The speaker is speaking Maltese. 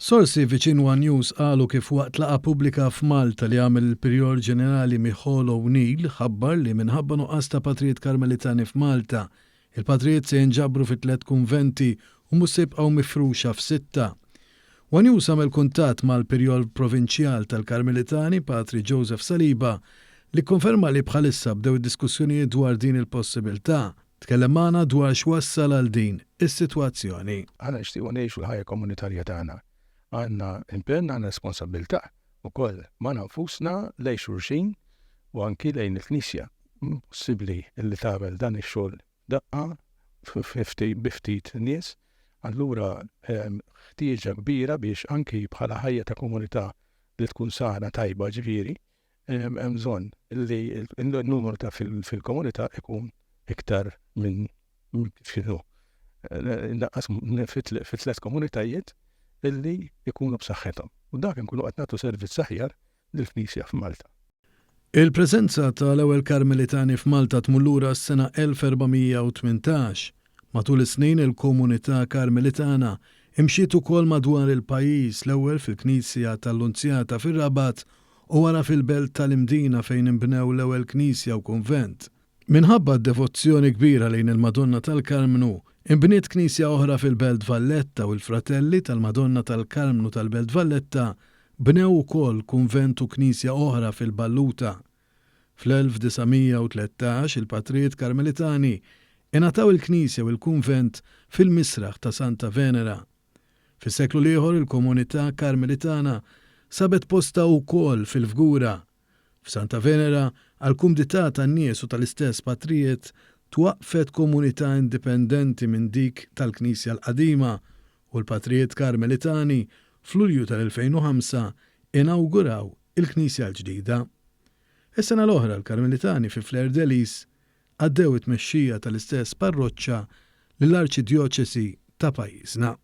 Sorsi viċin One News qalu kif waqt laqgħa pubblika f'Malta li għamel il-Pirjol Ġenerali Michol O'Neill ħabbar li minħabba nuqqas ta' patrijiet Karmelitani f'Malta, il-patrijiet se jinġabru fi tlett kunventi u mhux se jibqgħu mifruxa f'sitta. One News għamel kuntatt mal-Pirjol Provinċjal tal-Karmelitani, Patri Joseph Saliba, li kkonferma li bħalissa bdew id-diskussjonijiet dwar din il-possibiltà. Tkellem magħna dwar x'wassal għal din is-sitwazzjoni. Aħna nixtiequ ngħixu l-ħajja komunitarja tagħna. Għandna impenn, għandna responsabbiltà wkoll magħna nfusna, lejn xulxin u anki lejn il-Knisja. Impossibbli li tagħmel dan ix-xogħol daqqa bi ftit nies, allura hemm ħtieġa kbira biex anki bħala ħajja ta' komunità li tkun sana tajba ġifieri, hemm bżonn li n-numru ta' fil-komunità ikun iktar minn kif inhu. Naqqas fi tliet komunitajiet illi jkunu b'saħħithom. U dak inkunu qed nagħtu servizz aħjar lill-Knisja f'Malta. Il-preżenza ta' l-ewwel Karmelitani f'Malta tmur lura għas-sena 1418. Matul is-snin il-komunità Karmelitana imxiet ukoll madwar il-pajjiż, l-ewwel fil-knisja tal-Lunzjata fir-Rabat u wara fil-belt tal-Imdina fejn inbnew l-ewwel knisja u kunvent. Minħabba d-devozzjoni kbira lejn il-Madonna tal-Karmnu, inbniet knisja oħra fil-Belt Valletta u l-Fratelli tal-Madonna tal-Karmnu tal-Belt Valletta bnew ukoll kunvent u knisja oħra fil-Balluta. Fl-1913 il-patrijiet Karmelitani ingħataw il-knisja u l-kunvent fil-misraħ ta' Santa Venera. Fis-seklu l-ieħor il-komunità Karmelitana sabet postha wkoll fil-Fgura. F'Santa Venera, għall-kumdità tan-nies u tal-istess patrijiet, twaqqfet komunità indipendenti minn dik tal-knisja l-qadima u l-patrijiet Karmelitani f'Lulju tal-2005 inawguraw il-knisja l-ġdida. Is-sena l-oħra l-Karmelitani fi Fleur de Lys għaddew it-tmexxija tal-istess parroċċa lill-Arċidjoċesi ta' pajjiżna.